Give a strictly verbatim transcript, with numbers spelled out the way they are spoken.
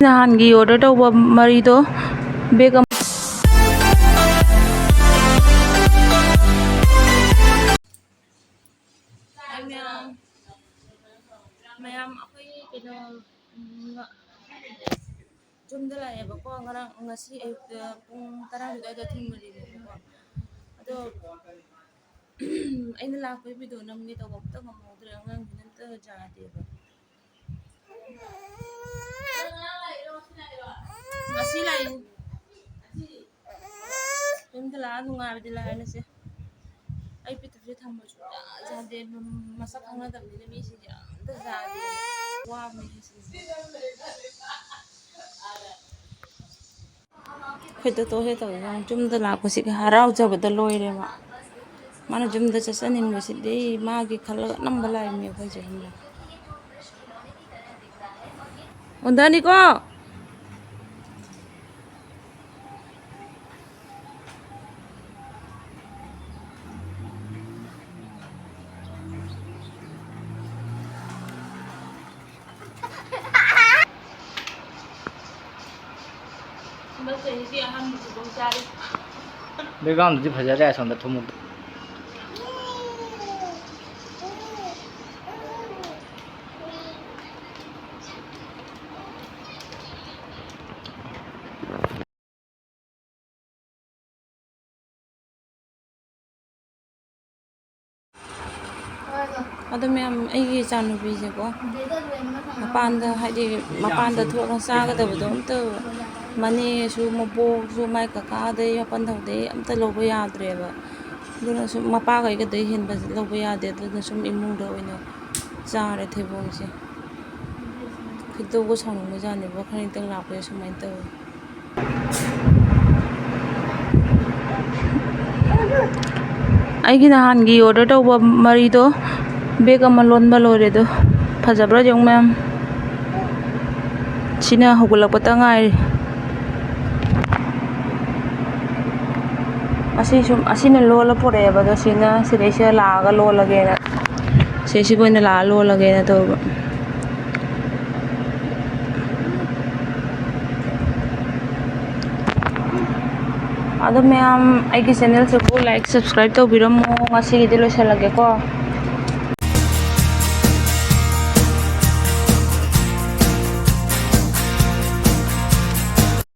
ꯅꯍꯥꯟꯒꯤ ꯑꯣꯔꯗꯔ ꯇꯧꯕ ꯃꯔꯤꯗꯣ ꯕꯦꯒ ꯑꯃ꯫ ꯃꯌꯥꯝ, ꯃꯌꯥꯝ, ꯑꯩꯈꯣꯏ ꯀꯩꯅꯣ, ꯎꯝ, ꯌꯨꯝꯗ ꯂꯥꯛꯑꯦꯕꯀꯣ, ꯉꯔꯥꯡ, ꯉꯁꯤ ꯑꯌꯨꯛꯇ ꯄꯨꯡ ꯇꯔꯥ ꯑꯗꯨꯋꯥꯏꯗ ꯊꯨꯡꯕꯅꯦꯕꯀꯣ꯫ ꯑꯗꯣ ꯑꯩꯅ ꯂꯥꯛꯄꯒꯤ ꯚꯤꯗꯤꯑꯣ ꯅꯝꯒꯦ ꯇꯧꯕ, ꯑꯝꯇ ꯉꯝꯍꯧꯗ꯭ꯔꯦ, ꯑꯉꯥꯡꯁꯤꯅ ꯑꯝꯇ ꯌꯥꯗꯦꯕ꯫ ꯉꯁꯤ ꯂꯥꯛꯏ꯫ ꯌꯨꯝꯗ ꯂꯥꯛꯑ ꯅꯨꯡꯉꯥꯏꯕꯗꯤ ꯂꯥꯏꯔꯅꯁꯦ꯫ ꯑꯩ ꯄꯤꯛꯇꯨꯁꯦ ꯊꯝꯕ ꯁꯨꯡꯌꯥ ꯌꯥꯗꯦ꯫ ꯃꯁꯛ ꯈꯪꯅꯗꯕꯅꯤꯅ ꯃꯤꯁꯤꯡꯁꯦ ꯑꯝꯇ ꯌꯥꯗꯦ꯫ ꯋꯥꯕꯅꯦ ꯉꯁꯤꯁꯦ꯫ ꯑꯩꯈꯣꯏ ꯇꯣꯇꯣ ꯍꯦꯛ ꯇꯧꯗꯅ ꯌꯨꯝꯗ ꯂꯥꯛꯄꯁꯤꯒ ꯍꯔꯥꯎꯖꯕꯗ ꯂꯣꯏꯔꯦ ꯃꯥ꯫ ꯃꯥꯅ ꯌꯨꯝꯗ ꯆꯠꯆꯅꯤꯡꯕꯁꯤꯗꯤ ꯃꯥꯒꯤ ꯈꯜꯂꯒ ꯑꯅꯝꯕ ꯂꯥꯛꯏꯅꯦ ꯑꯩꯈꯣꯏꯁꯦ ꯈꯪꯕ꯭ꯔꯥ? ꯑꯣꯟꯊꯅꯤꯀꯣ꯫ ꯍꯟꯗꯛ ꯆꯍꯤꯒꯤ ꯑꯍꯥꯟꯕ ꯈꯨꯗꯣꯡ ꯆꯥꯔꯤ꯫ Background ꯗꯨꯗꯤ ꯐꯖꯔꯦ, ꯑꯁꯣꯝꯗ ꯊꯨꯝꯃꯨ꯫ ꯑꯗꯣ ꯃꯌꯥꯝ, ꯑꯩꯒꯤ ꯏꯆꯥꯅꯨꯄꯤꯁꯦꯀꯣ, ꯃꯄꯥꯟꯗ, ꯍꯥꯏꯗꯤ, ꯃꯄꯥꯟꯗ ꯊꯣꯛꯑꯒ ꯆꯥꯒꯗꯕꯗꯣ ꯑꯝꯇ, ꯃꯅꯦꯁꯨ ꯃꯕꯣꯛꯁꯨ ꯃꯥꯏ ꯀꯀꯥꯗꯩ ꯃꯄꯥꯟ ꯊꯧꯗꯩ ꯑꯝꯇ ꯂꯧꯕ ꯌꯥꯗ꯭ꯔꯦꯕ꯫ ꯑꯗꯨꯅ ꯁꯨꯝ ꯃꯄꯥꯒꯩꯒꯗꯩ ꯍꯦꯟꯕ ꯂꯧꯕ ꯌꯥꯗꯦ꯫ ꯑꯗꯨꯅ ꯁꯨꯝ ꯏꯃꯨꯡꯗ ꯑꯣꯏꯅ ꯆꯥꯔꯦ ꯊꯩꯕꯣꯡꯁꯦ꯫ ꯈꯣꯏꯗꯧꯒ ꯁꯥꯎꯅꯤꯡꯕꯖꯥꯠꯅꯦꯕ, ꯈꯔ ꯅꯤꯡꯇꯪ ꯂꯥꯛꯄꯁꯦ ꯁꯨꯃꯥꯏꯅ ꯇꯧꯋꯦ꯫ ꯑꯩꯒꯤ ꯅꯍꯥꯟꯒꯤ ꯑꯣꯔꯗꯔ ꯇꯧꯕ ꯃꯔꯤꯗꯣ ꯕꯦꯒ ꯑꯃ ꯂꯣꯟꯕ ꯂꯣꯏꯔꯦ꯫ ꯑꯗꯣ ꯐꯖꯕ꯭ꯔꯥ ꯌꯦꯡꯉꯨ ꯃꯌꯥꯝ꯫ ꯁꯤꯅ ꯍꯧꯒꯠꯂꯛꯄꯇ ꯉꯥꯏꯔꯤ꯫ ꯑꯁꯤ ꯁꯨꯝ, ꯑꯁꯤꯅ ꯂꯣꯜꯂ ꯄꯨꯔꯛꯑꯦꯕ꯫ ꯑꯗꯣ ꯁꯤꯅ ꯁꯤꯗꯩꯁꯤꯗ ꯂꯥꯛꯑꯒ ꯂꯣꯜꯂꯒꯦꯅ, ꯁꯤꯁꯤꯒ ꯑꯣꯏꯅ ꯂꯥꯛꯑ ꯂꯣꯜꯂꯒꯦꯅ ꯇꯧꯕ꯫ ꯑꯗꯣ ꯃꯌꯥꯝ, ꯑꯩꯒꯤ ꯆꯦꯅꯦꯜꯁꯤꯕꯨ ꯂꯥꯏꯛ ꯁꯕꯁꯀ꯭ꯔꯥꯏꯕ ꯇꯧꯕꯤꯔꯝꯃꯣ꯫ ꯉꯁꯤꯒꯤꯗꯤ ꯂꯣꯏꯁꯤꯜꯂꯒꯦꯀꯣ꯫